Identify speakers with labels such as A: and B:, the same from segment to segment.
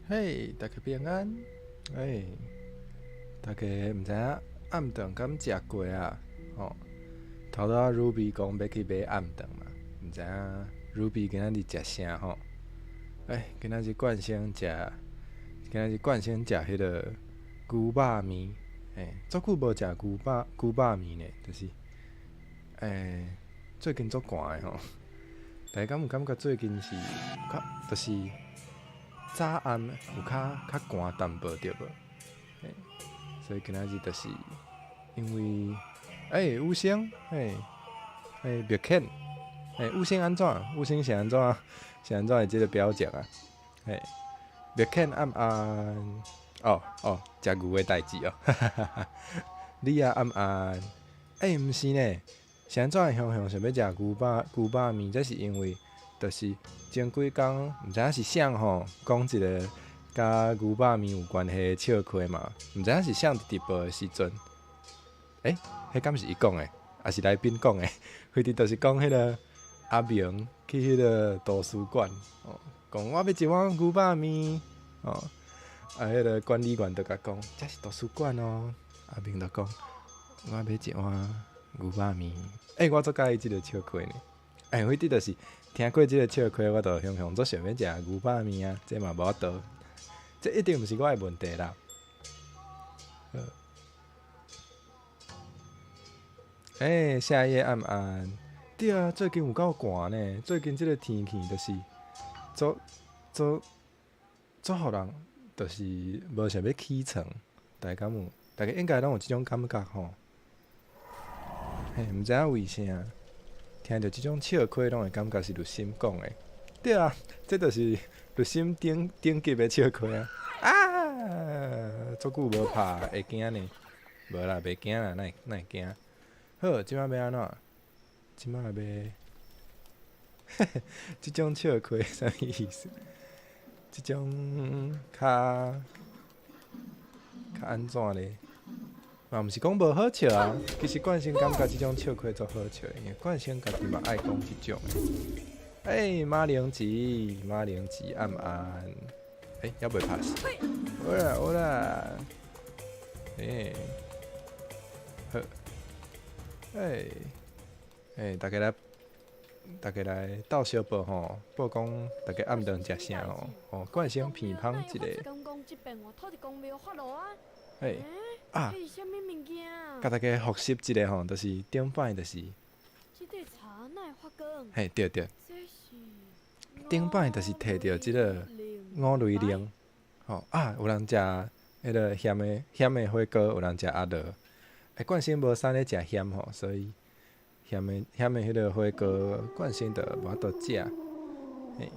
A: 嘿，大家平安。欸，大家毋知影暗頓敢食過啊？吼，頭拄仔 Ruby 講欲去買暗頓嘛，毋知影 Ruby 今仔日食啥吼？欸，今仔日冠生食彼个牛肉麵。欸，足久無食牛肉麵呢，就是，欸，最近足寒的吼。大家敢有感覺最近是較，就是早暗有較寒淡薄對無？欸，所以今仔日就是因為，欸，有聲，欸，欸，麥肯，欸，有聲按怎？有聲是按怎？是按怎的這個表情啊？欸，麥肯暗暗，哦哦，食牛的代誌哦，哈哈哈哈，你也暗暗，欸，毋是呢，是按怎會雄雄想欲食牛肉麵？這是因為，就是前幾工毋知影是誰吼講一个佮牛肉麵有關係的笑話嘛？毋知影是誰佇直播的時陣，欸，彼敢是伊講的，抑是來賓講的？反正就是講彼个阿明去彼个圖書館，哦，講我欲一碗牛肉麵，哦，啊，彼个管理員就共講，這是圖書館哦。阿明就講，我欲一碗牛肉麵。欸，我足佮意這个笑話呢。欸，反正就是聽過這个笑話，我就雄雄足想欲食牛肉麵啊，這嘛無法度，這一定毋是我的問題啦。好，欸，夏夜暗暗，對啊，最近有夠寒呢。最近這个天氣就是足足足予人，就是無想欲起床。大家敢有？大家應該攏有這種感覺吼。嘿，毋知影為啥，聽著這種笑話，攏會感覺是律心講的。對啊，這就是律心頂頂級的笑話啊！啊，足久無拍，會驚呢？無啦，袂驚啦，哪會哪會驚？好，這擺欲按怎？這擺欲，這種笑話啥物意思？這種較較按怎咧？嘛毋是講無好笑啊，其實冠生感覺這種笑話足好笑的，因為冠生家己嘛愛講這種的。欸，馬鈴薯，馬鈴薯暗暗，欸，猶未拍死。好啦好啦，欸，好，欸，欸，大家來，大家來鬥相報吼，報講大家暗頓食啥吼？哦，冠生鼻芳一个。欸，啊，共大家複習一下吼，就是頂擺就是，嘿，對對，頂擺就是提著這个五雷奶，吼啊，有人食彼个鹹的火鍋，有人食鴨螺。欸，冠生無啥咧食鹹吼，所以鹹的彼个火鍋，冠生就無法度食。嘿，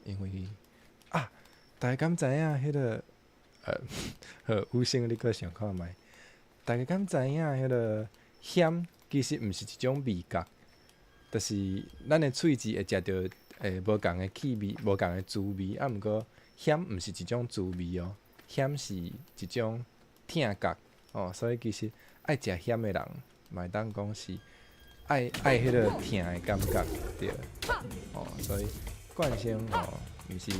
A: 因為啊，大家敢知影彼个？好，有生你閣想看覓？大家敢知影彼个鹹其實毋是一種味覺，就是咱的喙舌會食著欸無仝的氣味，無仝的滋味。啊，毋過鹹毋是一種滋味哦，鹹是一種疼覺哦。所以其實愛食鹹的人，嘛會當講是愛彼个疼的感覺，對。哦，所以冠生吼，毋是會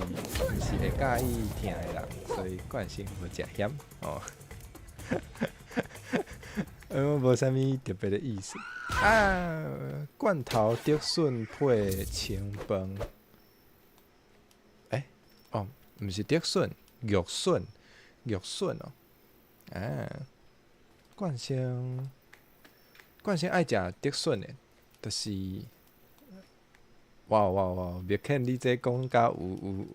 A: 佮意疼的人，所以冠生無食鹹哦。呃，無啥物特別的意思。啊，罐頭竹筍配清飯。欸，哦，毋是竹筍，玉筍，玉筍哦。啊，冠生，冠生愛食竹筍的，就是。哇哇哇！麥肯你這講甲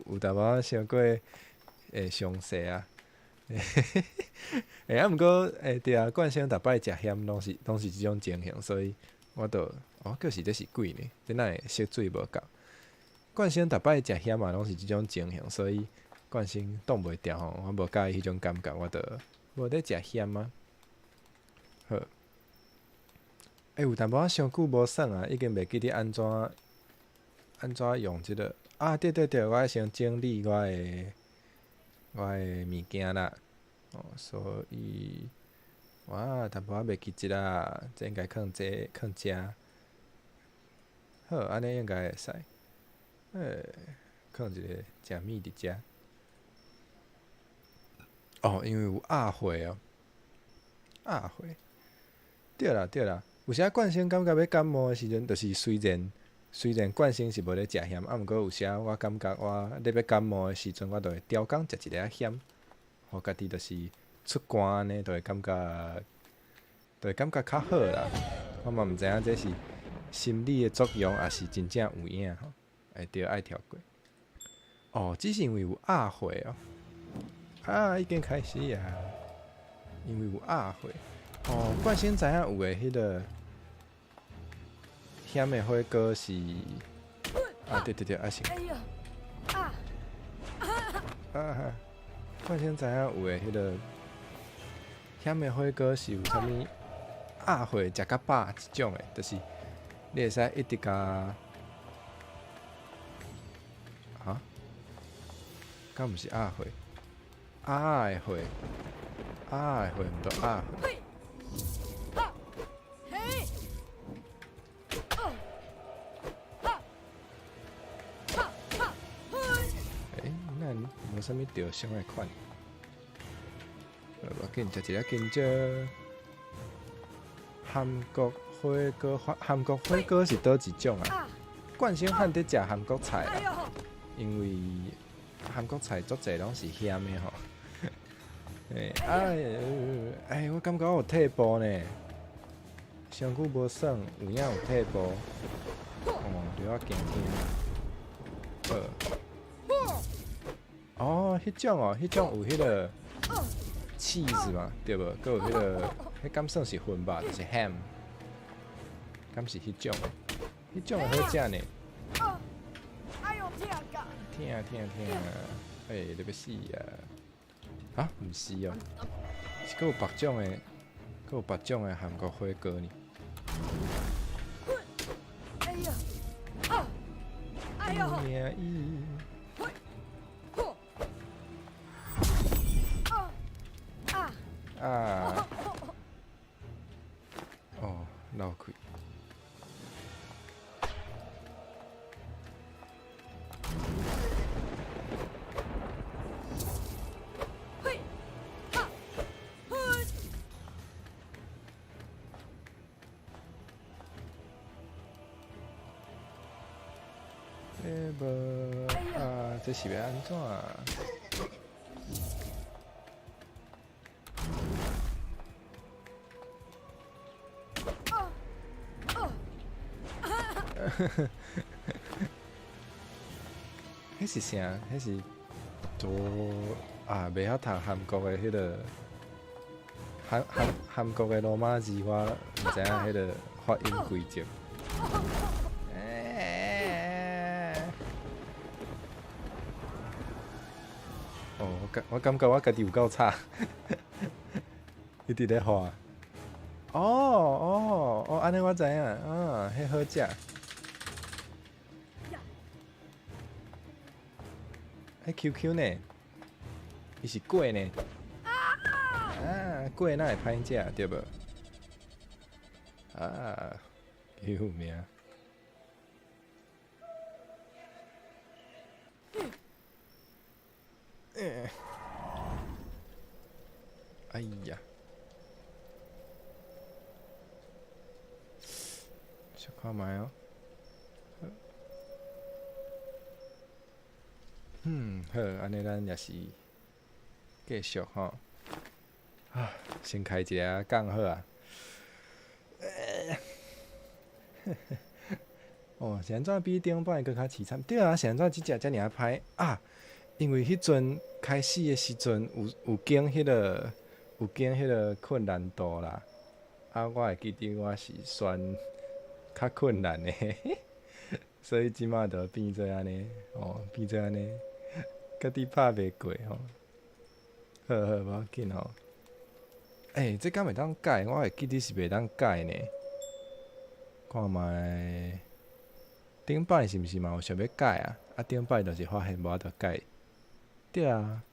A: 有淡薄仔傷過會詳細啊。欸，啊，毋過欸對啊，冠生逐擺食鹹攏是這種情形，所以我就哦，閣是這是鬼呢？這哪會色水無夠？冠生逐擺食鹹嘛，攏是這種情形，所以冠生擋袂牢吼，我無佮意彼種感覺，我就無咧食鹹啊。好，欸，有淡薄仔傷久無耍啊，已經袂記得按怎用這个啊？對對對，我愛先整理我的物件啦。哦，所以哇，淡薄仔袂記得啦，這應該囥這囥遮。好，按呢應該會使。欸，囥一个食物佇遮。哦，因為有鴨血哦，鴨血。對啦對啦，有時慣性感覺欲感冒的時陣，就是雖然慣性是無咧食鹹，啊，毋過有時我感覺我咧欲感冒的時陣，我就會刁工食一下鹹，予家己就是出汗按呢，就會感覺較好啦。我嘛毋知影這是心理的作用，抑是真正有影吼。會對，愛跳過。哦，只是因為有鴨血哦。啊，已經開始啊！因為有鴨血。哦，慣性知影有的彼個鹹的火鍋是啊，對對對，啊是。啊哈！慣性知影有的彼個鹹的火鍋是有啥物鴨血食較飽這種的，就是你會使一直共啊？敢毋是鴨血？鴨的血，鴨的血毋著鴨血。欸，那無啥物著傷的款。無要緊，食一下緊張。韓國火鍋，韓國火鍋是佗一種啊？慣性漢佇食韓國菜啦，因為韓國菜足濟攏是鹹的吼。欸，哎，哎，我感覺我有退步呢，傷久無耍，有影有退步。哦，著愛驚聽。好。哦，彼種哦，彼種有彼個 cheese 嘛，對無？閣有彼個，彼敢算是熏肉，就是 ham，敢是彼種的？彼種的好食呢。疼疼疼！欸，你欲死啊！啊，毋是哦，是閣有別種的，閣有別種的韓國火鍋呢。
B: 哎呀！啊！哎呦！
A: 命啊！哦，漏氣。欸無啊，這是欲按怎？彼是啥？彼是做啊，袂曉讀韓國的彼個韓國的羅馬字，我毋知影彼個發音規則。欸哦，我感覺我家己有夠差，一直咧畫。哦哦哦，按呢我知影，啊，彼好食。彼 QQ 呢？伊是粿呢？啊，粿哪會歹食對無？啊，救命！欸哎呀！小看覓哦。嗯，好，按呢咱也是繼續吼。啊，先開一下講好啊。哦，是按怎比頂擺閣較淒慘？對啊，是按怎這隻遮爾仔歹啊？因為彼陣開始的時陣有經彼個困難度啦。啊，我會記得我是選較困難的，所以這馬就變做按呢，哦，變做按呢，家己拍袂過吼。好好，無要緊吼。欸，這敢會當改？我會記得是袂當改呢。看覓，頂擺是毋是嘛有想欲改啊？啊，頂擺就是發現無法度改。對啊。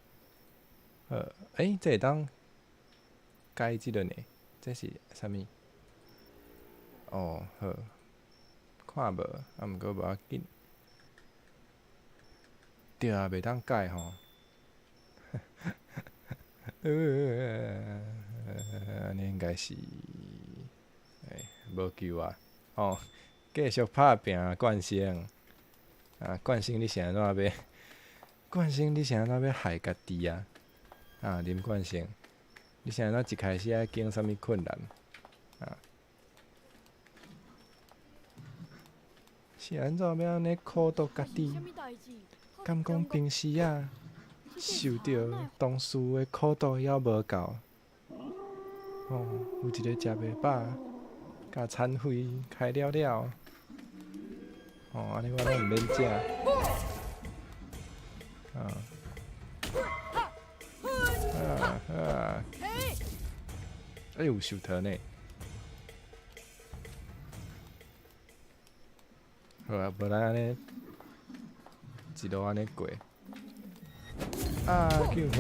A: 好，欸，這會當改這個呢？這是啥物？哦，好，看無，啊，毋過無要緊。對啊，袂當改吼。按呢應該是，欸，無救啊！哦，繼續拍拚冠星。啊，冠星你是按怎欲？冠星你是按怎欲害家己啊？啊，林冠星，你是按怎一開始愛經啥物困難？啊？是按怎欲按呢苦毒家己？敢講平時啊，受著同事的苦毒猶無夠？哦，有一個食袂飽，共殘廢開了了。哦，按呢我攏毋免食。啊！啊啊！哎有受疼呢。好啊，無咱按呢一路按呢過。啊！救命！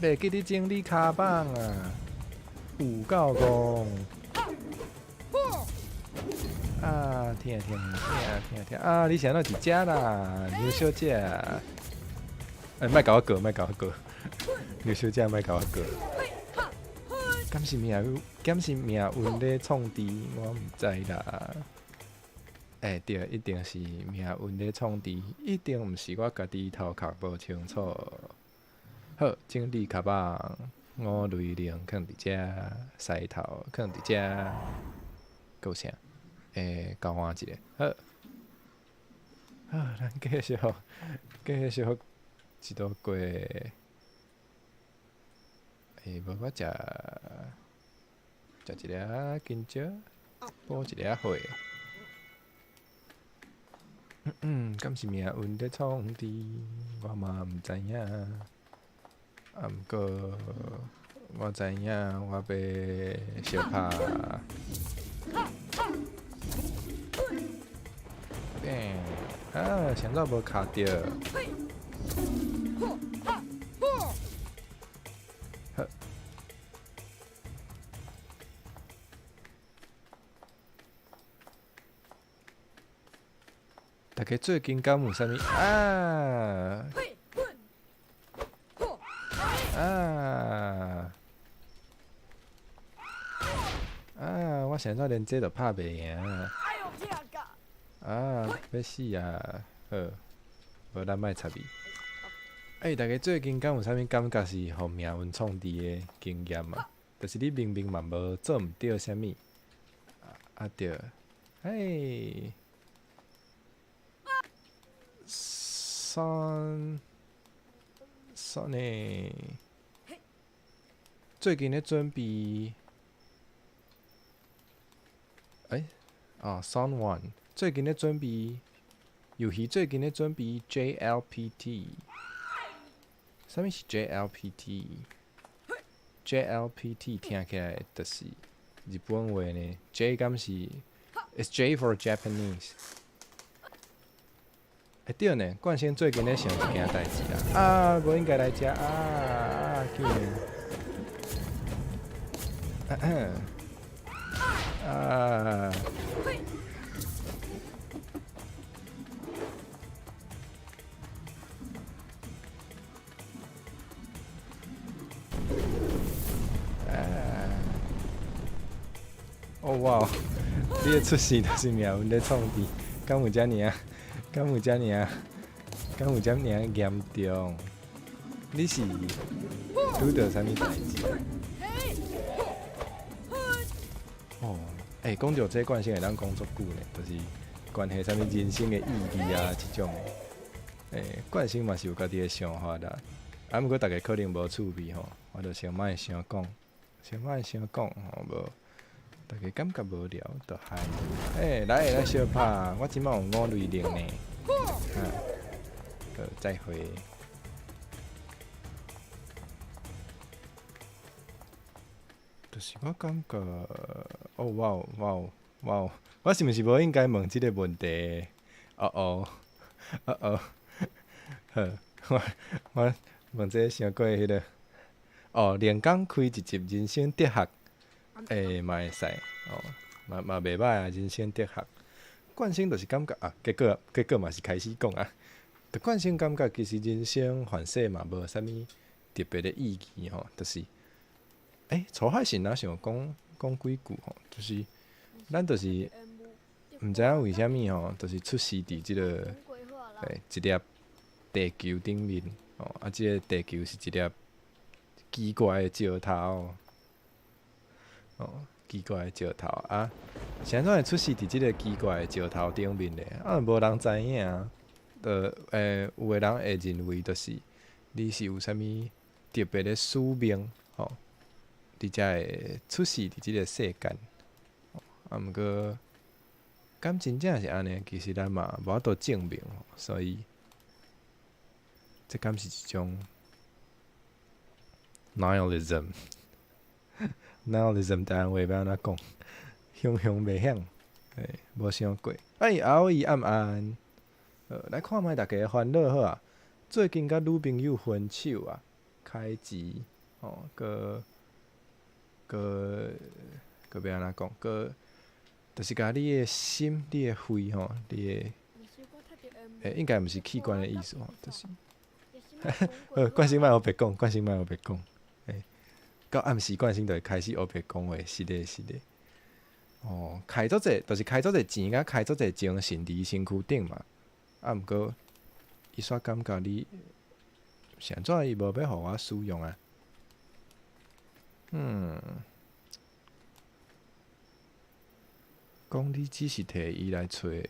A: 袂記得整理跤板啊，有夠戇。啊！疼疼疼疼疼！啊！你是按怎佇遮啦，劉小姐？欸，莫共我過，莫共我過。劉小姐，莫共我過。敢是命運？敢是命運咧創治？我毋知啦。欸，對，一定是命運咧創治，一定毋是我家己頭殼無清楚。好，整理跤板，五雷龍囥佇遮，獅頭囥佇遮，閣有啥？欸，交換一下，好。好，咱繼續，繼續一路過。欸，無我食，食一粒香蕉，補一粒血。嗯，敢是命運咧創治，我嘛毋知影。啊，毋過我知影，我欲相拍。欸，啊，啥怎無卡著？好。大家最近敢有啥物啊？啊！啊！我現在連這都拍袂贏。啊！欲死啊！好，無咱莫插伊。欸，大家最近敢有啥物感覺是予命運創治的經驗啊？就是你明明嘛無做毋著啥物，啊著，嘿，算算呢。最近咧準備，欸，哦，Son One，最近咧準備，遊戲最近咧準備 JLPT。啥物是 JLPT？JLPT 聽起來就是日本話呢。J 敢是？It's J for Japanese。欸對呢，冠先最近咧想一件代誌啦。啊，無應該來遮啊啊！救命！啊！哦哇！你的出世就是命運咧創治，敢有遮爾啊？敢有遮爾啊？敢有遮爾嚴重？你是拄著啥物代誌？哦，欸，講著這慣性會當講足久呢，就是關係啥物人生的意義啊，這種的。欸，慣性嘛是有家己的想法啦。啊，毋過逐家可能無趣味吼，我就先莫傷講，先莫傷講吼，無。逐家感覺無聊，就害。欸，來來相拍，我這擺有五雷龍呢。啊，好，再會。就是我感覺，哦哇哇哇！我是毋是無應該問這個問題？哦哦，哦哦，好，我我問這個傷過彼個。哦，連講開一集人生哲學。欸，嘛會使，哦，嘛嘛袂歹啊，人生哲學。慣性就是感覺啊，結果結果嘛是開始講啊，就慣性感覺其實人生凡世嘛無啥物特別的意義吼，就是，曹海信若想講講幾句吼，就是咱就是毋知影為啥物吼，就是出世佇這個一粒地球頂面吼，啊，這個地球是一粒奇怪的石頭，哦，奇怪的石頭啊，是按怎會出世佇這個奇怪的石頭頂面咧？啊，無人知影。就有的人會認為，就是你是有啥物特別的使命，吼，你才會出世佇這個世間。啊，毋過，敢真正是按呢？其實咱嘛無法度證明，所以，這敢是一種 nihilism。nihilism 台灣話欲按怎講？雄雄袂曉，無想過。哎，阿姨暗安，來看覓大家的煩惱好啊。最近佮女朋友分手啊，開錢，吼，閣閣閣欲按怎講？閣就是共你的心、你的肺吼，你的，應該毋是器官的意思吼，就是，慣性莫烏白講，慣性莫烏白講，到暗時慣性就會開始烏白講話，是的，是的。哦，開足濟，就是開足濟錢，佮開足濟精神佇伊身軀頂嘛。啊，毋過，伊煞感覺你是按怎伊無欲予我使用啊？講你只是提伊來揣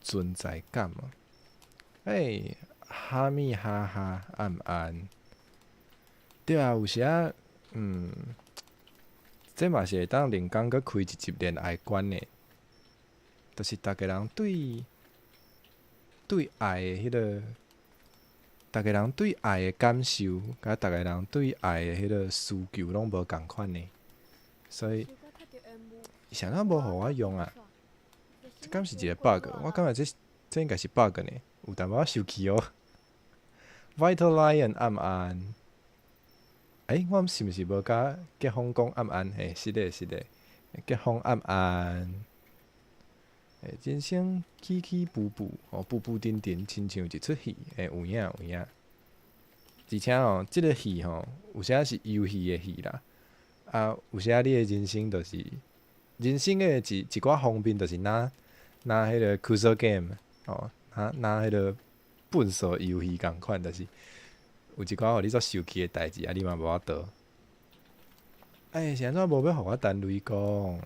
A: 存在感啊？欸，哈密哈哈，暗安。對啊，有時仔，這嘛是會當另工閣開一集戀愛觀的，就是逐家人對愛的彼個，逐家人對愛的感受，佮逐家人對愛的彼個需求攏無仝款呢，所以，是按怎無予我用啊？這敢是一個 bug？我感覺這應該是 bug 呢，有淡薄仔生氣哦。Vital Lion 暗安，欸，我是毋是無佮結婚講暗安？嘿，是的，是的，結婚暗安。欸，人生起起伏伏，哦，浮浮沉沉，親像一出戲，欸，有影有影。而且吼，這個戲吼，有時是遊戲的戲啦，啊，有時你的人生就是人生的一寡方面，就是若若彼個 casual game，哦，若若彼個糞掃遊戲仝款，就是有一寡予你足生氣的代誌，啊，你嘛無法度。欸，是按怎無欲予我陳雷公？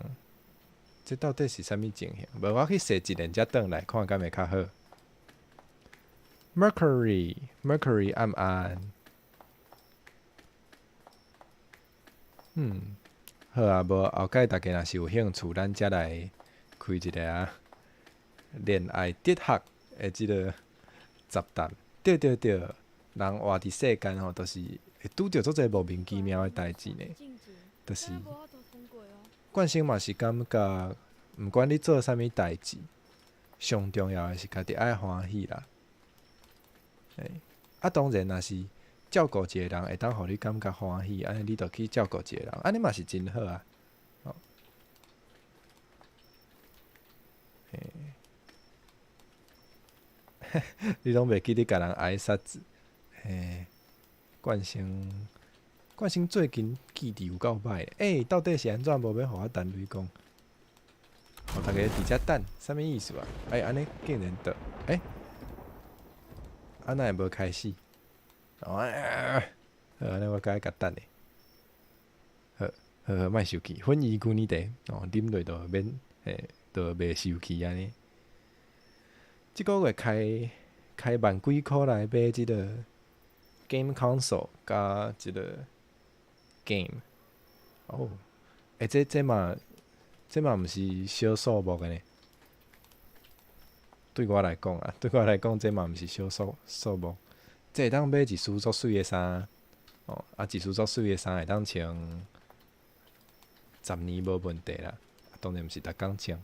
A: 這到底是啥物情形？無，我去踅一輪才轉來看，敢會較好？Mercury，Mercury 暗安。好啊，無後蓋大家若是有興趣，咱才來開一個啊戀愛哲學的這個雜談。對對對，人活佇世間吼，就是會拄著足濟莫名其妙的代誌呢，就是。慣性嘛是感覺，毋管你做啥物代誌，上重要的是家己愛歡喜啦。欸，啊，當然若是照顧一個人會當予你感覺歡喜，按呢你就去照顧一個人，按呢嘛是真好啊。哦，欸，你攏袂記得共人挨殺子？欸，慣性。慣性最近記憶有夠歹，欸，到底是按怎無欲予我陳雷公？哦，大家佇遮等，啥物意思啊？欸，按呢竟然倒，欸，啊哪會無開始？哦，好，按呢我閣愛共等咧。好，好好，莫生氣，粉圓久年茶，哦，啉落就免，欸，就袂生氣按呢。這個月開開萬幾箍來買這個 game console 佮這個 game，哦，欸，這嘛毋是小數目的呢。對我來講啊，對我來講，這嘛毋是小數目。這會當買一束足媠的衫，哦，啊，一束足媠的衫會當穿10年無問題啦。當然毋是逐工穿。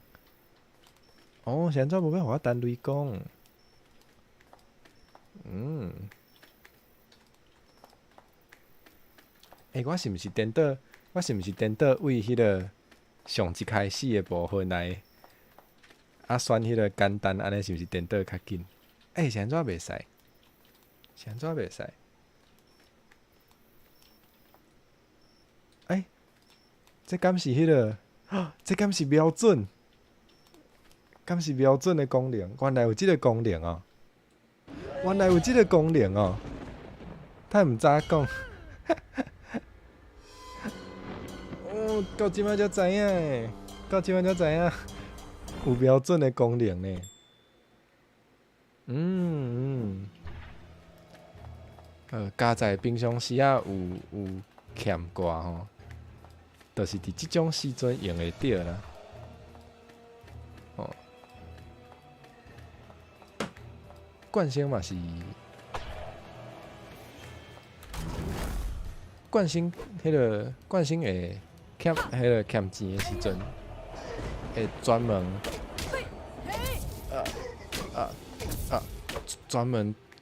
A: 哦，是按怎無欲予我陳雷公？欸，我是毋是顛倒？我是毋是顛倒為彼個上一開始的部分來？啊，選彼個簡單，按呢是毋是顛倒較緊？欸，是按怎袂使？是按怎袂使？欸，這敢是彼个？這敢是瞄準？敢是瞄準的功能？原來有這个功能哦！原來有這个功能哦！太毋早講。哦，到這擺才知影，到這擺才知影有瞄準的功能呢。加在平常時啊有欠掛吼，就是佇這種時陣用會著啦。哦，慣性嘛是，慣性彼个慣性會欠彼个欠錢的時陣，會專門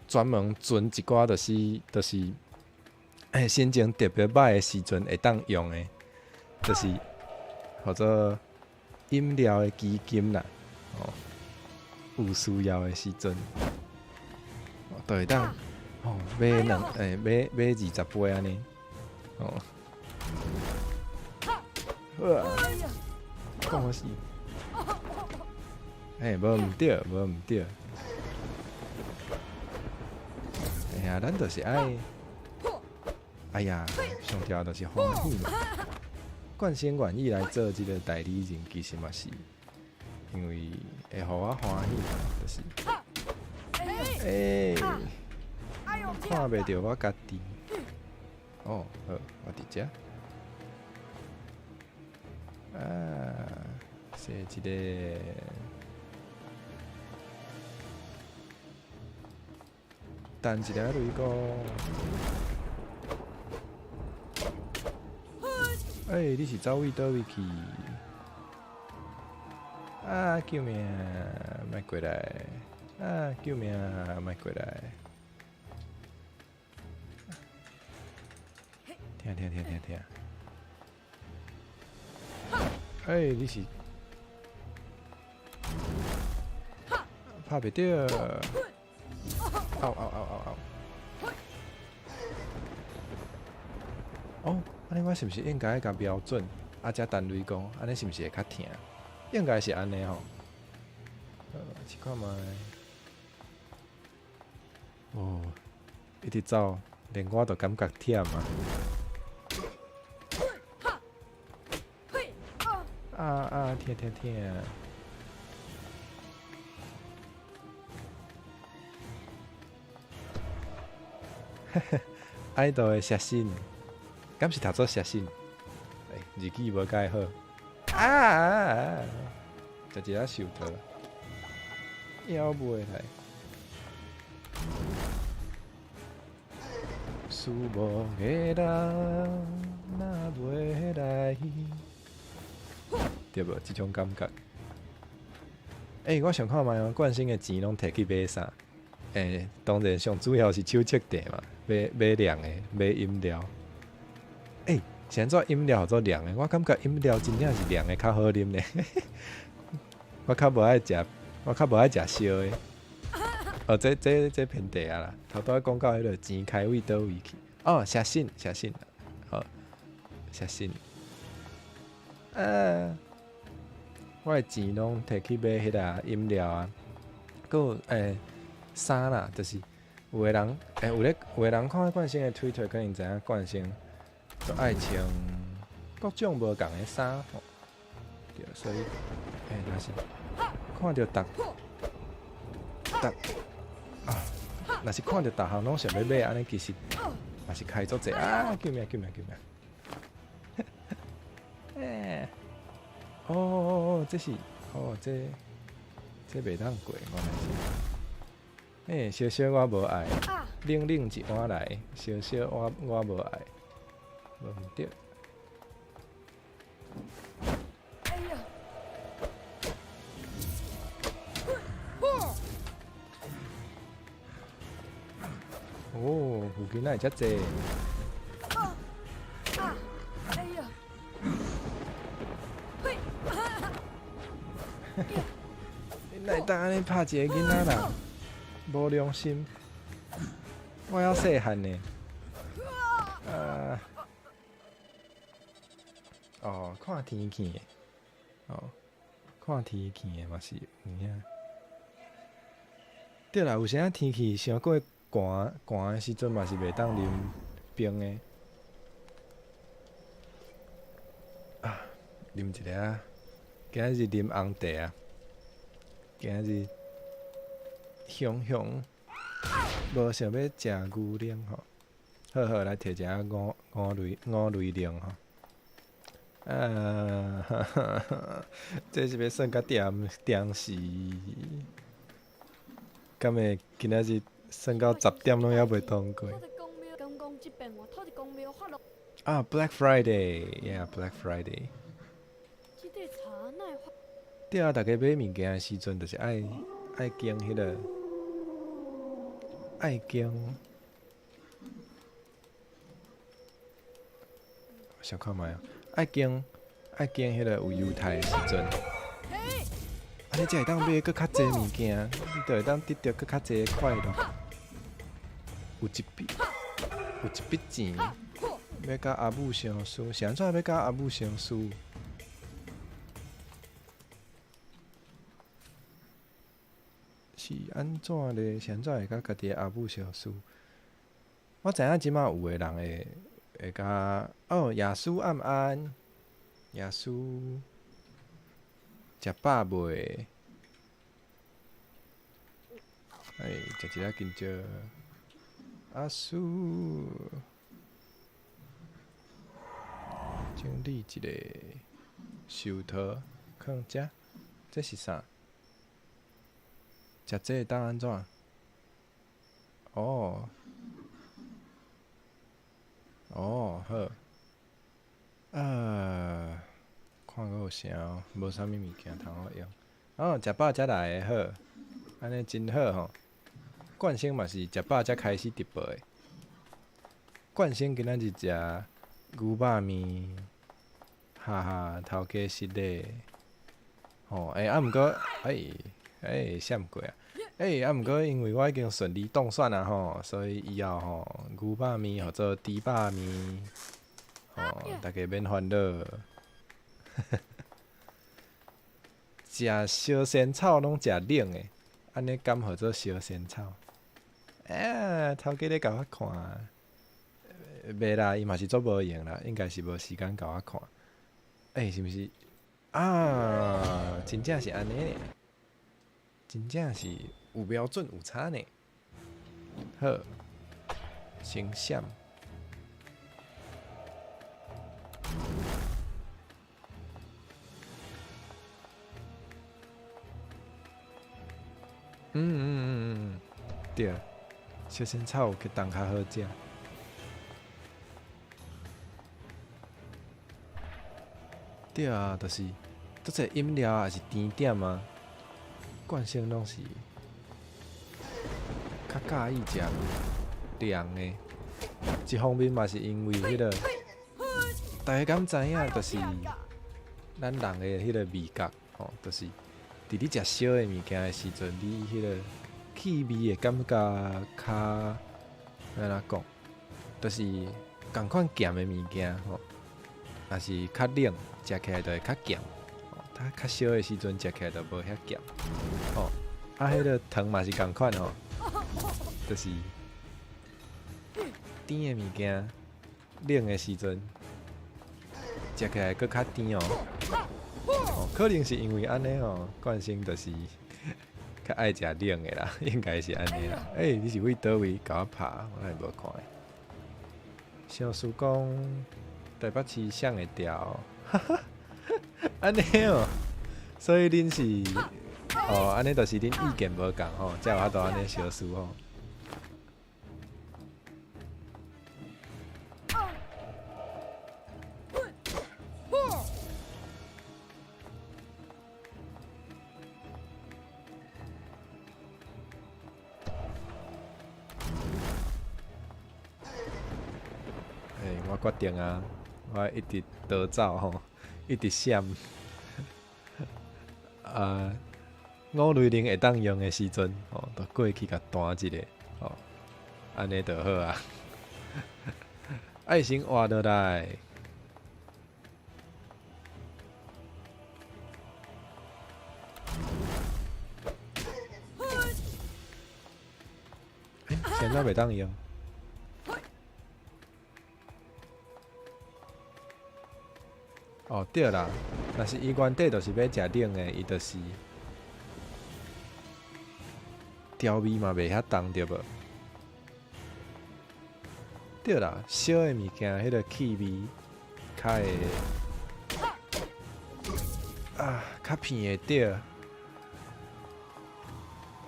A: 專門存一寡，就是，心情特別䆀的時陣會當用的，就是號做飲料的基金啦，哦，有需要的時陣，就會當哦買兩買20杯按呢，哦，好啊，講好死，欸，無毋對，無毋對。哎呀，咱就是愛，哎呀，上重要就是歡喜嘛。慣性願意來做這个代理人，其實嘛是因為會予我歡喜嘛，就是，欸，看袂著我家己。哦，好，我佇遮。啊，踅一个。等一下雷公。欸，你是走位佗位去？啊！救命！莫過來！啊！救命！莫過來！疼疼疼疼疼！欸，你是拍袂著？嗷嗷嗷嗷嗷！哦，按呢我是毋是應該共瞄準，啊，才彈雷公，按呢是毋是會較疼？應該是按呢吼。試看覓。哦，一直走，連我都感覺忝啊！啊啊，疼疼疼！愛豆的寫信，敢是讀做寫信？欸，日語無介好。啊啊啊！食一仔壽桃，枵袂來。思慕的人若袂來，對無？這種感覺。欸，我想看覓哦，慣性的錢攏提去買啥？欸，當然上主要是手冊袋嘛，買涼的，買飲料。欸，是按怎飲料號做涼的？我感覺飲料真正是涼的較好啉呢。我較無愛食，我較無愛食燒的。哦，這偏題啊啦，頭拄仔講到彼个錢開位佗位去。哦，寫信，寫信，好，寫信。啊，我的錢攏提去買彼個飲料啊，閣有衫啦，就是有的人，有咧，有的人看慣性的推特，可能知影慣性都愛穿各種無仝的衫吼，對，所以，若是看著逐逐啊，若是看著逐項攏想欲買，按呢其實嘛是開足濟啊！救命！救命！救命！欸，哦哦哦，這是，哦，這袂當過，原來是。欸，燒燒我無愛，冷冷一碗來，燒燒我無愛，無毋對。哦，附近哪會遮濟？你哪會當按呢拍一个囡仔啦？無良心！我猶細漢呢。啊！哦，看天氣的，哦，看天氣的嘛是有影。對啦，有時仔天氣傷過寒，寒的時陣嘛是袂當啉冰的。啊，啉一下啊！今仔日啉紅茶啊！今仔日雄雄無想欲食牛奶吼，好好來摕一下五五類五類奶吼。啊哈哈哈！這是欲算甲點點時？敢會今仔日算到10點攏猶袂通過？啊，Black Friday，yeah，Black Friday。對啊，逐家買物件的時陣，就是愛愛經彼個，愛經。想看覓啊？愛經愛經彼個有優待的時陣，按呢才會當買閣較濟物件，你就會當得著閣較濟的快樂。有一筆有一筆錢，欲佮阿母相輸，是按怎欲佮阿母相輸？是按怎咧？是按怎會佮家己的阿母相輸？我知影這馬有的人會會共哦，耶穌暗安，耶穌食飽未？哎，食一下香蕉。阿叔，整理一下壽桃，囥遮，這是啥？食這會當按怎？哦，哦，好。啊，看閣有啥？無啥物物件通好用。哦，食飽才來的好，按呢真好吼。冠生嘛是食飽才開始直播的。冠生今仔日食牛肉麵，哈哈，頭家失禮。吼，欸，啊，毋過，欸，欸，閃過啊！欸，啊，毋過因為我已經順利當選啊吼，所以以後吼牛肉麵號做豬肉麵，吼，大家免煩惱。食燒仙草攏食冷的，按呢敢號做燒仙草？欸，頭家咧共我看，袂啦，伊嘛是足無閒啦，應該是無時間共我看。欸，是毋是？啊，真正是按呢呢，真正是有標準有差呢。好，先閃。嗯嗯嗯嗯嗯，對，燒仙草有去當較好食。對啊，就是足濟飲料抑是甜點啊，慣性攏是較佮意食涼的。一方面嘛是因為彼個，大家敢知影？就是咱人的彼個味覺吼，就是佇你食燒的物件的時陣，你彼個氣味會感覺較按怎講？就是仝款鹹的物件吼，若是較冷，食起來就會較鹹；吼，較燒的時陣食起來就無遐鹹。吼，啊，彼個糖嘛是仝款吼，就是甜的物件，冷的時陣食起來閣較甜哦。哦，可能是因為按呢吼，慣性就是較愛食冷的啦，應該是按呢啦。欸，你是佇佗位共我拍？我哪會無看？相思講台北市誰會調？哈哈，按呢哦，所以恁是哦，按呢就是恁意見無仝吼，才有法度按呢相思吼。欸，我決定啊，我一直逃走吼，一直閃。啊，五雷鈴會當用的時陣，吼，就過去共彈一下，吼，按呢就好啊。愛先活落來。欸，現在袂當用。哦，對啦，若是伊原底就是欲食冷的，伊就是調味嘛袂遐重對無？對啦，燒的物件，彼個氣味較會啊，較鼻會著。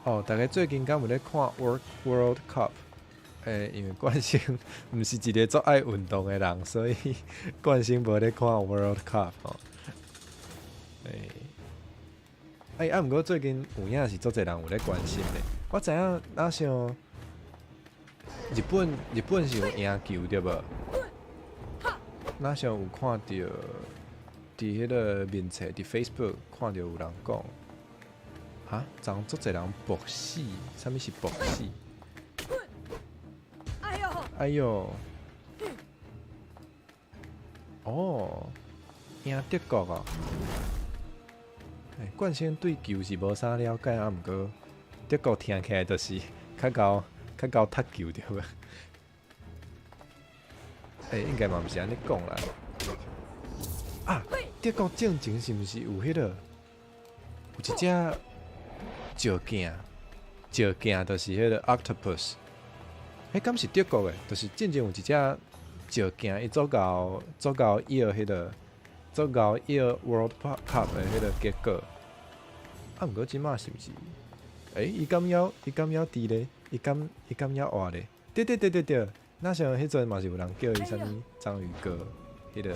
A: 哦，大家最近敢有咧看 World Cup？欸，因為冠生毋是一个足愛運動的人，所以冠生無咧看 World Cup 吼。欸，欸，啊，毋過最近有影是足濟人有咧關心的。我知影，若像日本是有贏球對無？若像有看著佇彼个面冊，佇 Facebook 看著有人講，哈，昨足濟人爆死，啥物是爆死？哎喲！哦，贏德國哦！欸，冠生對球是無啥了解啊，毋過德國聽起來就是較𠢕較𠢕踢球對無？欸，應該嘛毋是按呢講啦。啊，德國進前是毋是有彼個有一隻石鏡？石鏡就是彼個 octopus。彼敢是德國的？就是進前有一隻石鏡，伊足𠢕足𠢕搖彼個足𠢕搖 World Cup 的彼個結果。啊，毋過這馬是毋是？欸，伊敢猶伊敢猶佇咧？伊敢猶活咧？對對對對對，若像彼陣嘛是有人叫伊啥物章魚哥，彼個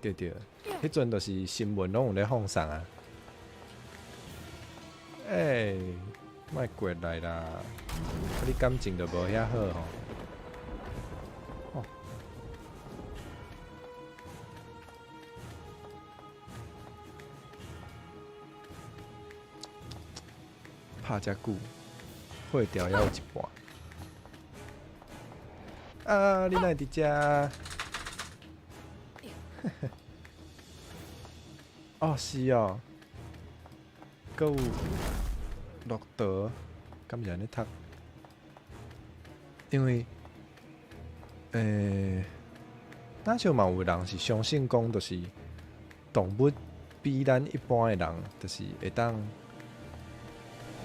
A: 對對，彼陣就是新聞攏有咧放送啊。欸，莫過來啦！啊，你感情就無遐好吼。哦。拍遮久，火掉猶有一半。啊！你哪會佇遮？哦，是哦。閣有駱駝，敢是按呢讀？因為，欸，若像嘛有人是相信講，就是動物比咱一般的人，就是會當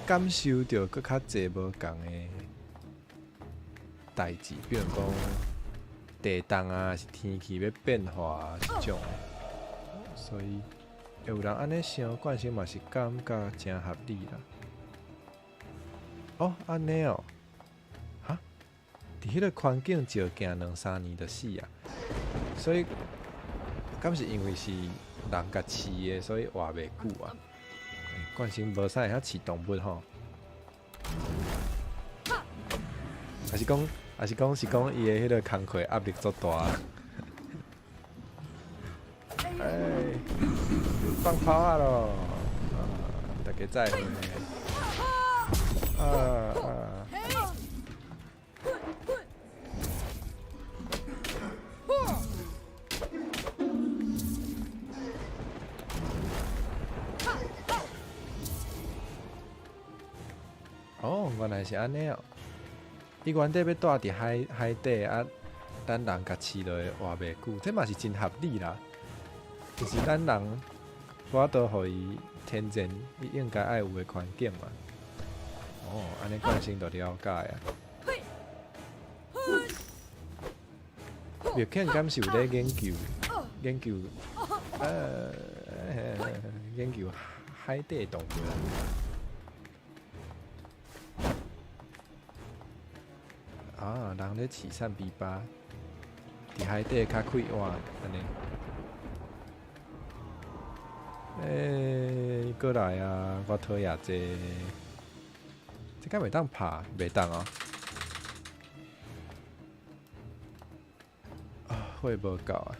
A: 感受著閣較濟無仝的代誌，比如講地動啊，是天氣欲變化啊，這種的。所以會有人按呢想，慣性嘛是感覺誠合理啦。哦，按呢哦，哈？佇彼個環境照鏡兩三年就死啊，所以敢是因為是人共飼的，所以活袂久啊。慣性無啥會曉飼動物吼，還是講是講伊的彼個工課壓力足大。哎，放炮仔囉！啊，大家再會。啊啊！哦，原來是按呢哦。伊原底欲蹛佇海底啊，咱人共飼落去活袂久，這嘛是真合理啦。就是咱人無法度予伊天然，伊應該愛有的環境嘛。哦，按呢慣性就了解啊。麥肯敢是有咧研究研究，研究海底動物啊。啊，人咧飼瘦比巴，佇海底較快活按呢。欸，過來啊！我討厭這個，這敢袂當拍？袂當哦。啊，火無夠啊！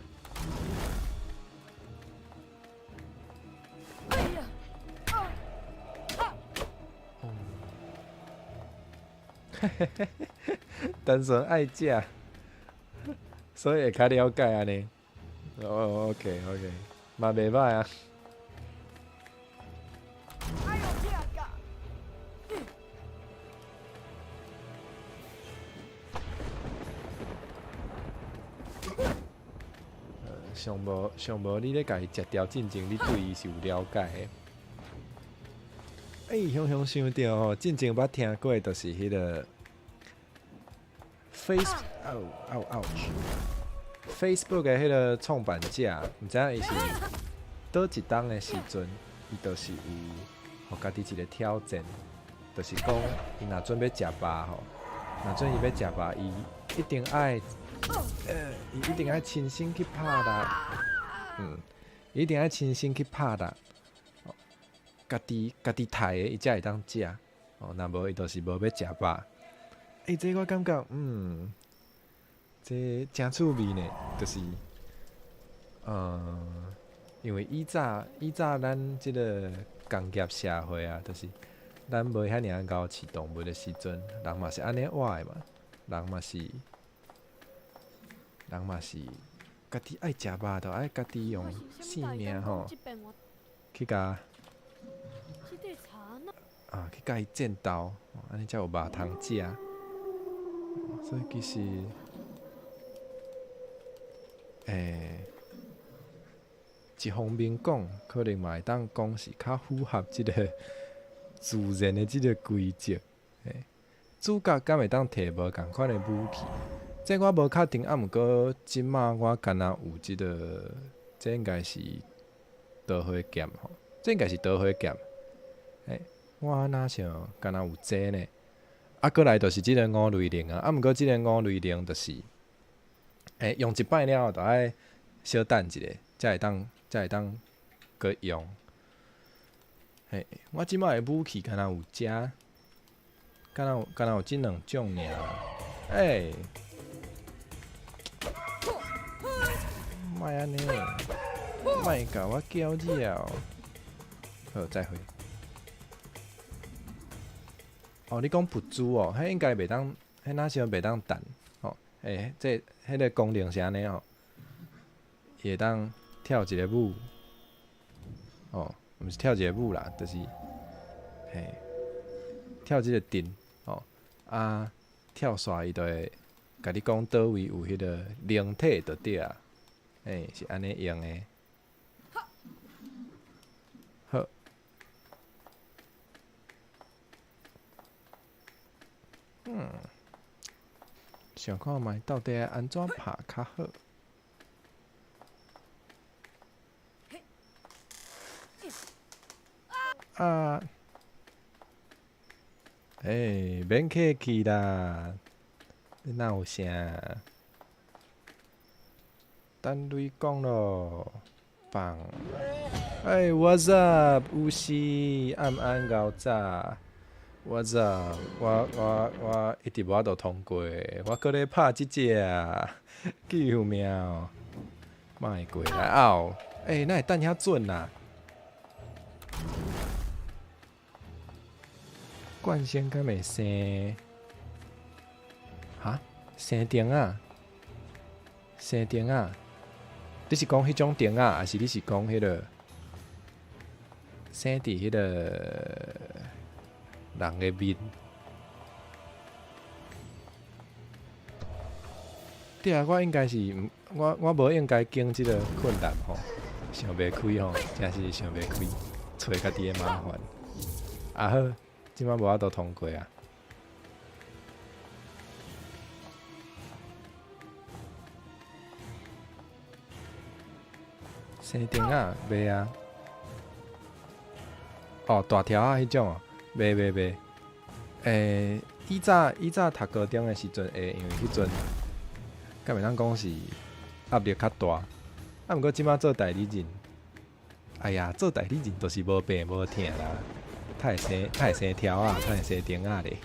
A: 單純愛食，所以會較了解按呢。哦，OK OK，嘛袂䆀啊。
B: 哎呦，疼甲！
A: 上無上無，你咧共伊食掉進前，你對伊是有了解的。欸，雄雄想著吼，進前捌聽過，就是彼個 Face，嗷嗷 ouch，Facebook 的彼個創辦者，毋知影伊是佗一冬的時陣，伊就是有予家己一個挑戰，就是講伊若準欲食肉吼，若準伊欲食肉，伊一定愛親身去拍啦，伊一定愛親身去拍啦，家己刣的，伊才會當食，哦，若無伊就是無欲食肉。欸，這我感覺，這誠趣味呢，就是，因為以早咱這個工業社會啊，就是咱無遐爾仔𠢕飼動物的時陣，人嘛是按呢活的嘛，人嘛是家己愛食肉，就愛家己用性命吼去共伊戰鬥，按呢才有肉通食。所以其實，一方面講，可能嘛會當講是較符合這個自然的這個規則。主角敢會當提無仝款的武器？這我無確定，啊，毋過這馬我敢若有這個，這應該是桃花劍吼，這應該是桃花劍。我哪像敢若有這呢？啊，閣來就是這個五雷靈啊，啊，毋過這個五雷靈就是，用一擺了後，就愛小等一下，才會當閣用。嘿，我這馬的武器敢若有遮，敢若有這兩種爾。欸，莫按呢，莫共我攪擾。好，再會。哦，你講噗珠哦，彼應該袂當，彼若像袂當彈吼。欸，這彼個功能是按呢吼，伊會當跳一個舞，哦，毋是跳一個舞啦，就是嘿，跳這個陣，吼，啊，跳煞伊就會共你講佗位有彼個靈體就對啊，欸，是按呢用的。好。想看覓到底愛按怎拍較好？啊！欸，免客氣啦，你哪有啥？等雷公囉，放。欸，What's up？有時暗暗𠢕早。What's up？我一直無法度通過，我閣咧拍這隻，救命喔！莫過來嗷！欸，哪會彈遐準啊？慣性敢會生？哈？生釘仔？生釘仔？你是講彼種釘仔，還是你是講彼個生佇彼個人的面？對啊，我應該是毋，我無應該經這個困難吼，想袂開吼，真是想袂開，揣家己的麻煩。啊好，這擺無法度通過啊。生釘仔袂啊？哦，大條仔彼種哦，袂袂袂。以早讀高中的時陣會，因為彼陣，敢會當講是壓力較大。啊，毋過這擺做代理人，哎呀，做代理人就是無病無疼啦，較會生條仔，較會生釘仔咧。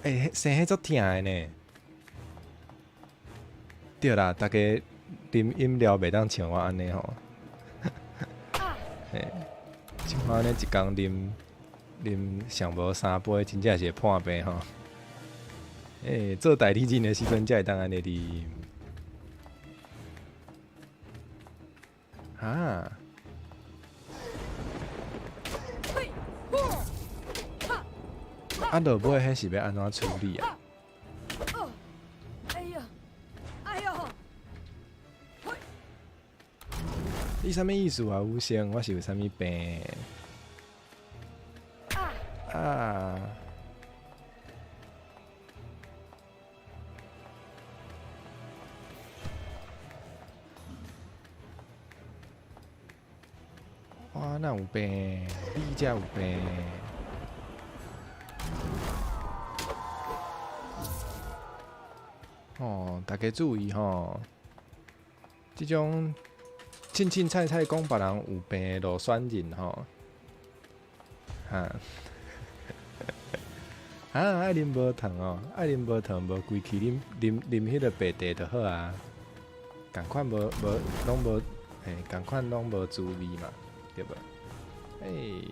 A: 欸，生彼足疼的呢。對啦，逐家啉飲料袂當像我按呢吼。嘿，像我按呢一工啉啉上無三杯，真正是會破病吼。欸，做代理人的時陣才會當按呢啉。哈？啊，落尾彼是欲按怎處理啊？
B: 哎呀，哎呦！
A: 你啥物意思啊？武生，我是有啥物病？啊！我哪有病？你才有病！哦，大家注意吼，這種凊凊彩彩講別人有病的落選人吼，哈，啊愛啉無糖哦，愛啉無糖無規氣啉啉啉彼个白茶就好啊，仝款無無攏無，嘿，仝款攏無滋味嘛，對無？欸，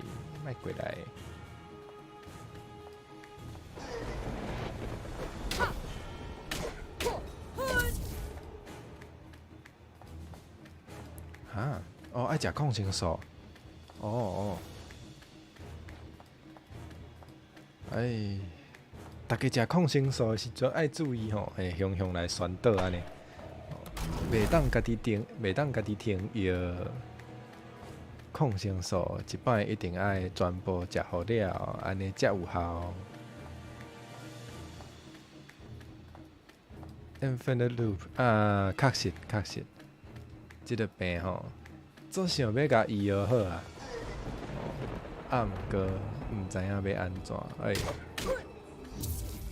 A: 莫過來。哈？哦，愛食抗生素。哦哦。哎，逐家食抗生素的時陣愛注意吼，會雄雄來宣導按呢。袂當家己停，袂當家己停藥。抗生素一擺一定愛全部食予了，按呢才有效。Infinite loop 啊，確實確實，這个病吼，足想欲共醫藥好啊，啊，毋過毋知影欲按怎，哎，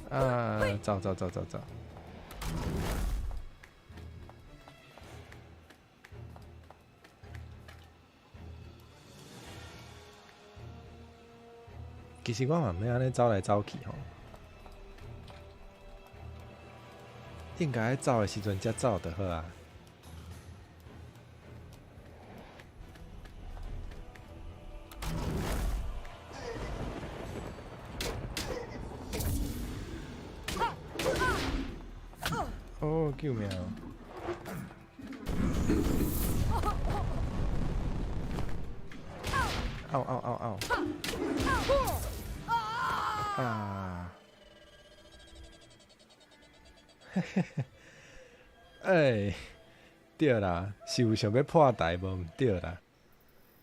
A: 啊，走走走走走。其實我嘛毋免按呢走來走去吼，應該走的時陣才走就好啊。哦，救命！嗷嗷嗷嗷！啊！嘿嘿嘿，欸，對啦，是有想欲破台無毋對啦，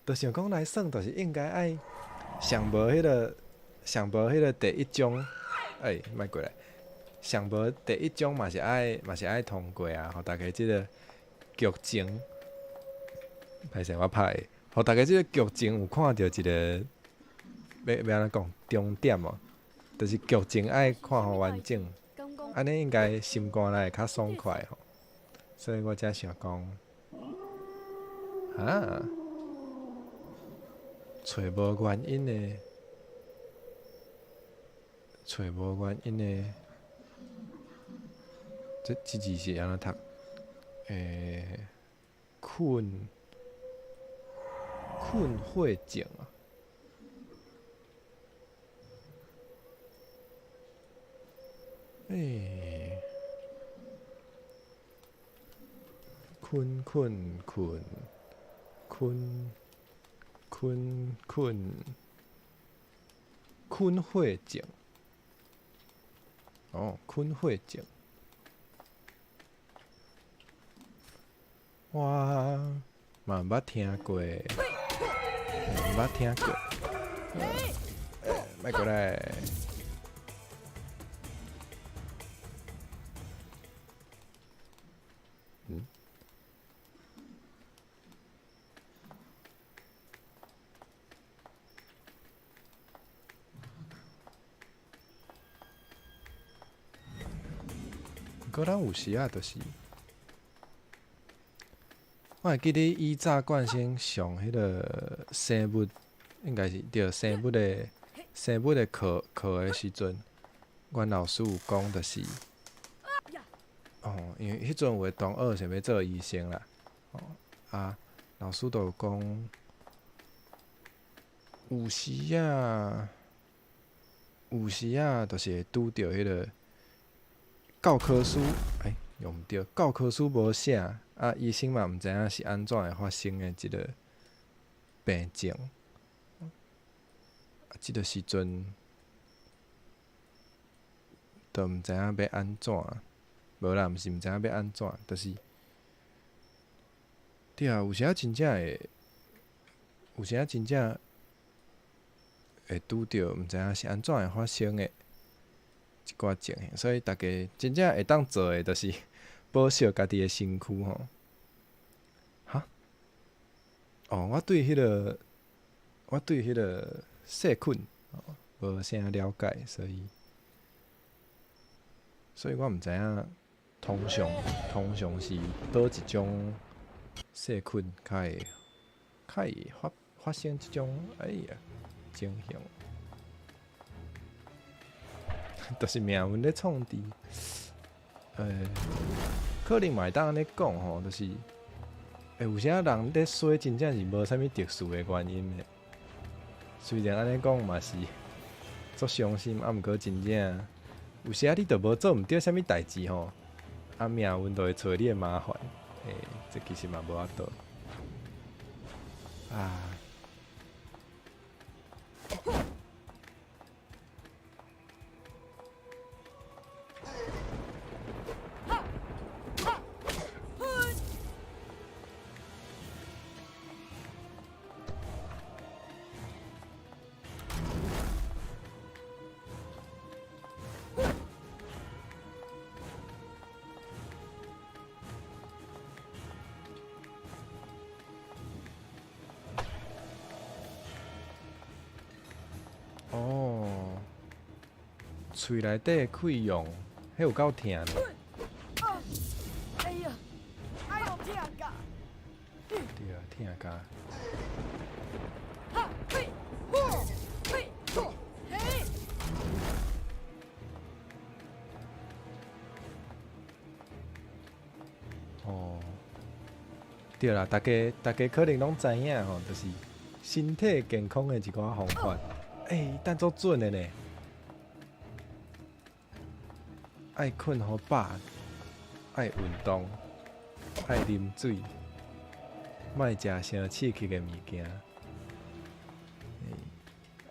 A: 就想講來耍，就是應該愛上無彼个，上無彼个第一章，欸，莫過來，上無第一章嘛是愛嘛是愛通過啊，予大家這个劇情，歹勢我拍的，予大家這个劇情有看著一个，欲欲按怎講，重點哦，就是劇情愛看予完整，按呢應該心肝內會較爽快吼，所以我才想講，啊，揣無原因的，揣無原因的，這這字是按怎讀？欸，困困惑症啊？欸，困困困困困困困惑症。哦，困惑症。我嘛毋捌聽過，毋捌聽過。欸，莫過來。嗯？毋過咱有時仔就是，我會記得以早慣先上彼个生物，應該是對生物的生物的課課的時陣，阮老師有講，就是，哦，因為彼陣有的同學想欲做醫生啦，哦，啊，老師就有講，有時啊，有時仔就是會拄著彼个教科書，欸，用毋著，教科書無寫，啊，醫生嘛毋知影是按怎會發生的這个病症。啊，這个時陣，就毋知影欲按怎，無啦，毋是毋知影欲按怎，就是，對啊，有時仔真正會，有時仔真正會拄著毋知影是按怎會發生的一寡情形，所以逐家真正會當做的，就是保惜家己的身軀吼。哈？哦，我對彼个細菌無啥了解，所以我毋知影通常是佗一種細菌較會發生這種哎呀情形，就是命運咧創治。可能嘛會當按呢講吼，就是，有啥人咧衰，真正是無啥物特殊的原因的。雖然按呢講嘛是足傷心，啊，毋過真正有時仔你著無做毋著啥物代誌吼，啊，命運就會揣你的麻煩。這其實嘛無法度。啊。哦，喙內底的潰瘍，彼有夠疼呢。
B: 哎呀，哎喲，疼甲！
A: 對啊，疼甲。
B: 哈嘿，呼，嘿，呼，嘿。
A: 哦，對啦，逐家可能攏知影吼，就是身體健康的一寡方法。欸，等足準的呢！愛睏予飽，愛運動，愛啉水，莫食傷刺激的物件。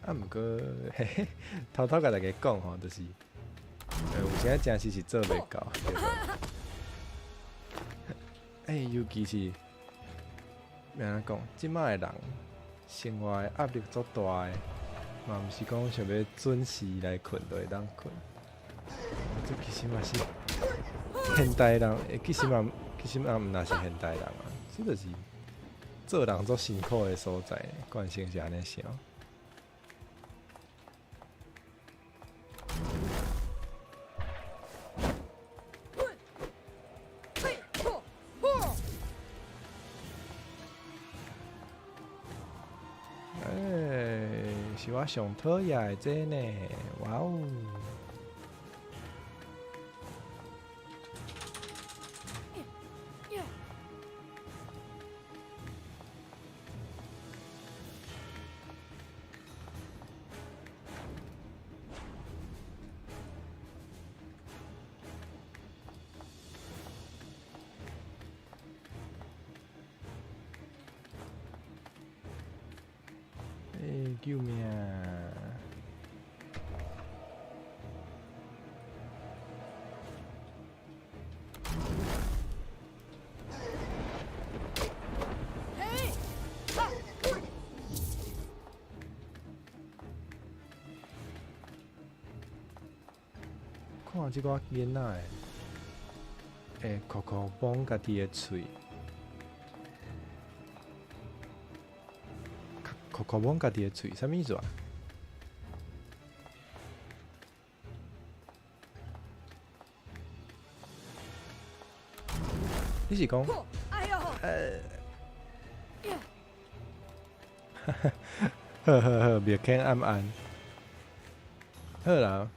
A: 啊，毋過，嘿嘿，偷偷共大家講吼，就是，有時真實是做袂到，對無？欸，尤其是，欲按怎講？這擺的人生活的壓力足大的。嘛毋是講想欲準時來睏就會當睏，這其實嘛是現代人，其實嘛毋若是現代人啊，這就是做人足辛苦的所在，慣性是按呢想。是我上討厭的這呢，哇哦！欸，救命！看這寡囡仔的，會摳摳摸家己的喙，摳摳摸家己的喙，啥物意思啊？你是講？好好好，麥肯暗暗。好啦，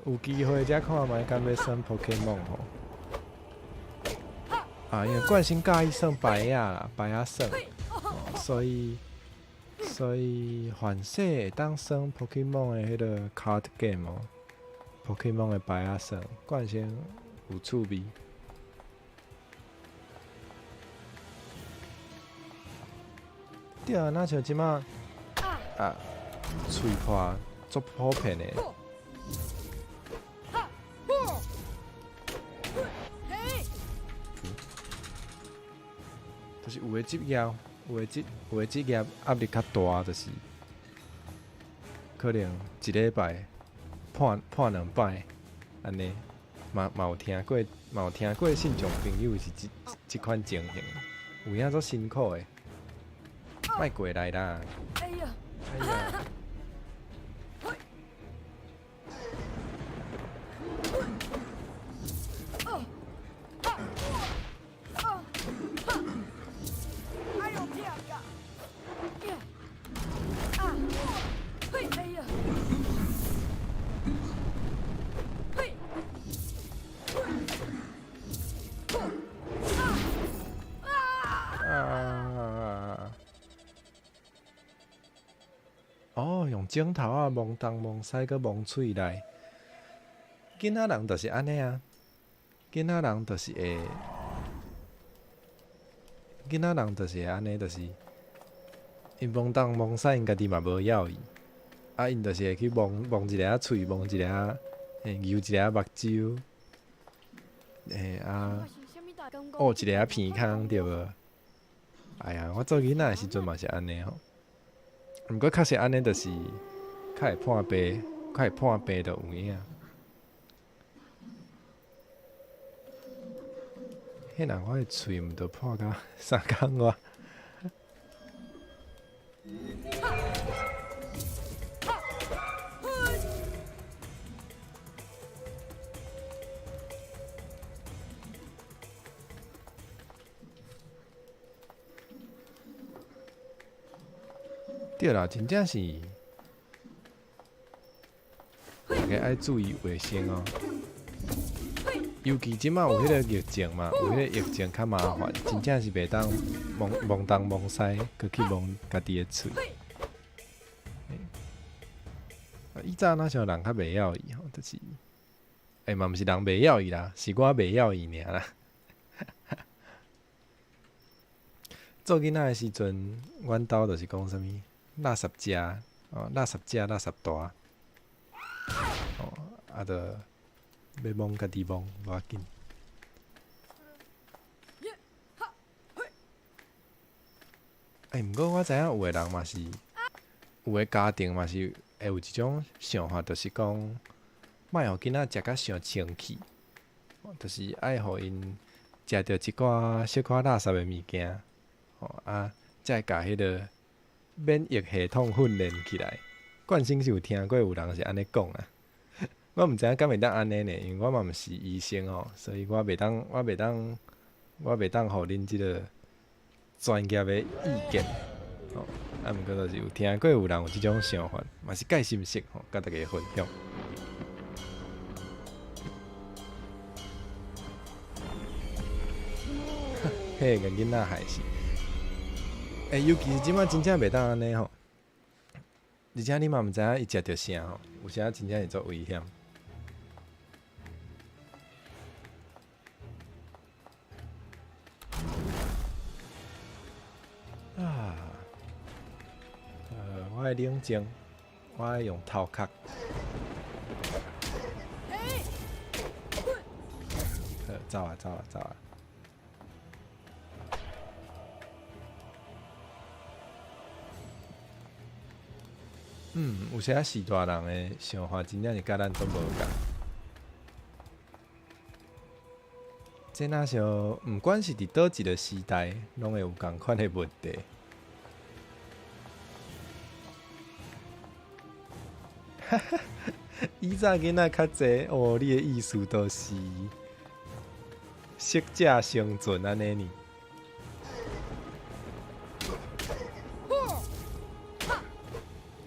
A: 有機會才看覓敢欲耍 Pokemon 吼。啊，因為慣性佮意耍牌仔啦，牌仔耍，所以所以凡勢會當耍 Pokemon 的彼个 card game 哦，Pokemon 的牌仔耍，慣性有趣味。對啊，若像這馬啊，喙破足普遍的。就是有的職業，有的職業壓力較大，就是可能一禮拜破破兩擺，按呢，嘛有聽過信眾朋友是這款情形，有影足辛苦的，莫過來啦！
B: 哎呀！
A: 哎呀！
B: 哎呦，疼甲！啊！嘿，哎呀！嘿！
A: 啊！哦，用指頭仔摸東摸西，閣摸喙內。囡仔人就是按呢啊，囡仔人就是會按呢，就是𪜶摸東摸西，𪜶家己嘛無枵伊，啊，𪜶就是會去摸摸一下喙，摸一下，揉一下目睭，啊，挖一下鼻孔，對無？哎呀，我做囡仔的時陣嘛是按呢吼，毋過確實按呢，就是較會破病，較會破病就有影。彼人我的喙毋著破甲三工外。對啦，真正是大家愛注意衛生哦。尤其這馬有彼个疫情嘛，有彼个疫情較麻煩，真正是袂當摸摸東摸西，閣去摸家己的喙。以前若像人較袂曉伊吼，就是，嘛毋是人袂曉伊啦，是我袂曉伊爾啦。做囡仔的時陣，阮兜就是講啥物垃圾食，哦，垃圾食，垃圾大，哦，啊，著欲摸家己摸，無要緊。毋過我知影有的人嘛是，有的家庭嘛是會有一種想法，就是講，莫予囡仔食甲傷清氣，就是愛予𪜶食著一寡小可垃圾的物件，吼啊，才會共彼个免疫系統訓練起來。慣性是有聽過有人是按呢講啊，我毋知影敢會當按呢呢，因為我嘛毋是醫生吼，所以我袂當予恁這个專業的意見，吼。啊，毋過就是有聽過有人有這種想法，嘛是蓋心識吼，佮大家分享。彼个囡仔害死。尤其是這擺真正袂當按呢吼，而且你嘛毋知影伊食著啥吼，有時仔真正是足危險。啊，我愛冷靜，我愛用頭殼。好，走啊走啊走啊！有時仔序大人的想法真正是佮咱足無仝。這若像毋管是佇佗一个時代，攏會有仝款的問題。哈哈，以早囡仔較濟哦，你的意思就是適者生存按呢呢？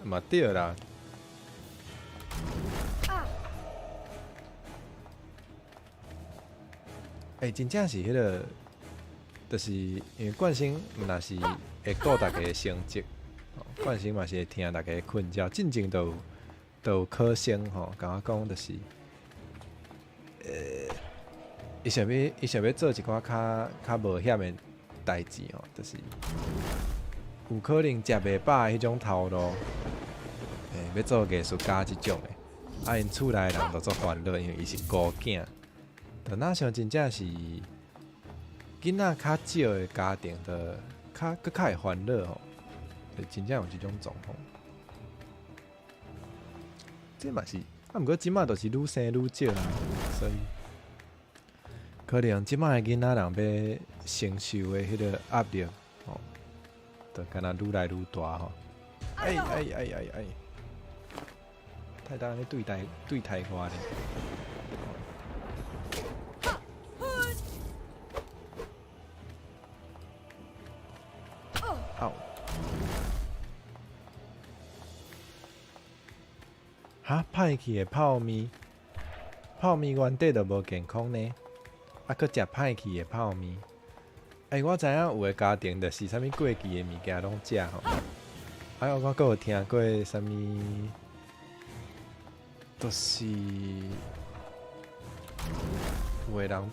A: 嘛對啦。真正是彼个，就是因為慣性，毋若是會顧大家的成績，慣性嘛是會聽逐家困擾。進前就有考生吼，共我講就是，伊想欲做一寡較冒險的代誌吼，就是有可能食袂飽的彼種頭路，欲做藝術家這種的，啊，𪜶厝內的人就足煩惱，因為伊是孤囝，就若像真正是囡仔較少的家庭，就較閣較會煩惱吼，就真正有這種狀況。這嘛是，啊，毋過這馬就是愈生愈少啊，所以可能這馬的囡仔人欲承受的彼個壓力吼，就敢若愈來愈大吼。哎哎哎哎哎！太大咧對待對待我咧。哦。哈，歹去的泡麵，泡麵原底就無健康呢，啊，閣食歹去的泡麵。欸，我知影有的家庭就是啥物過期的物件攏食吼。啊，我閣有聽過啥物，就是有的人，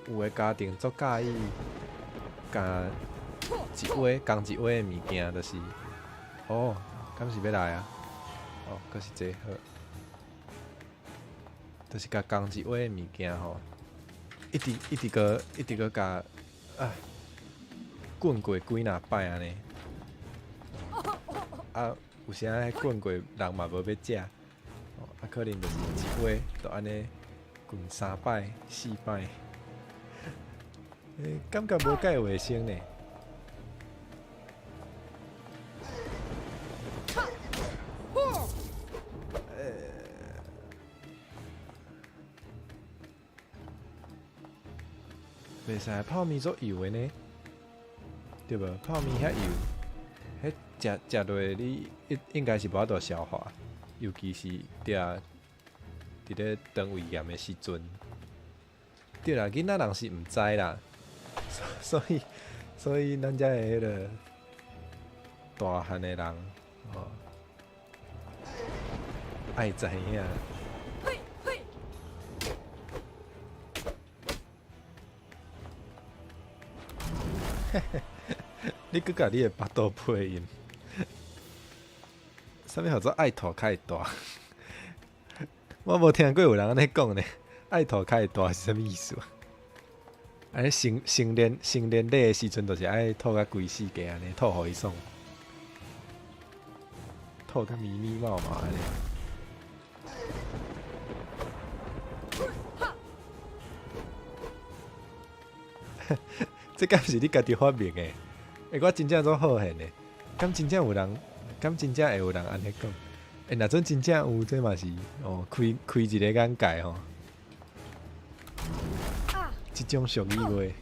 A: 有的家庭足佮意，共一碗仝一碗的物件，就是，哦，敢是欲來啊？哦，閣是這好，就是共仝一碗的物件吼，一直一直閣一直閣共啊，滾過幾若擺按呢。啊，有時仔滾過人嘛無欲食，啊，可能就是一碗就按呢滾三擺、四擺，欸，感覺無蓋衛生呢。袂使，泡麵足油的呢，對無？泡麵遐油，彼食食落你應該是無法度消化，尤其是對啊，佇咧腸胃炎的時陣。對啦，囡仔人是毋知啦，所以咱遮的彼个大漢的人，哦，愛知影。你閣共你的腹肚配音，啥物號做愛吐較會大？我無聽過有人按呢講呢，愛吐較會大是啥物意思啊？按呢成年禮的時陣，就是愛吐甲規世界按呢，吐予伊爽，吐甲咪咪毛毛按呢。這敢是你家己發明的？欸，我真正足好現的，敢真正有人，敢真正會有人按呢講？欸，若準真正有，這嘛是哦，開一个眼界吼。這種俗語話。